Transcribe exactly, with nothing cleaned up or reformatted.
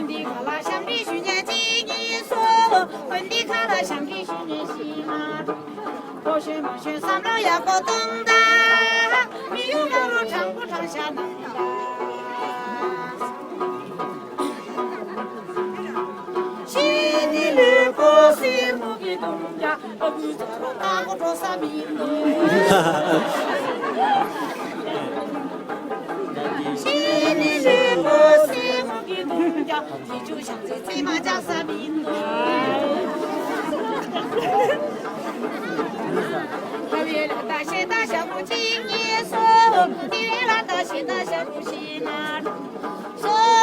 འདི་ཁ་ལ་ཞབས་འདྲེན་ཞུ་མཁན་གཅིག་གཉིས་གསུམ། འདི་ཁ་ལ་ཞབས་འདྲེན་ཞུ་མཁན་ཞིག་མ། ཕོ་གཞོན་མོ་གཞོན་བསམ་བློ་ཡག་པོ་གཏོང་དང་། མི་ཡུལ་ལ་རོ་དྲང་པོ་དྲང་བཞག་གནང་དང་། ཤི་ནི་ལུས་པོ་སེར་མོ་གི་དུང་རྒྱ། ཨ་ཁུ་ཚ་རོ་ལྟ་བུ་འགྲོ་ས་མི་འདུག་ཤི་ནི་ལུས་པོ་སེར་མོ་གི་དུང་རྒྱ། ཡིད་ཆུ་ཤང་ཚེ་ཚེ་མ་འཇག་ས་མི་འདུག་ཁ་བའི་ལ་ད་ཤེ་ད་ཞག་པོ་གཅིག་གཉིས་གསུམ། ཏི་བའི་ལ་ད་ཤེ་ད་ཞག་པོ་བཞི་ལྔ་དྲུག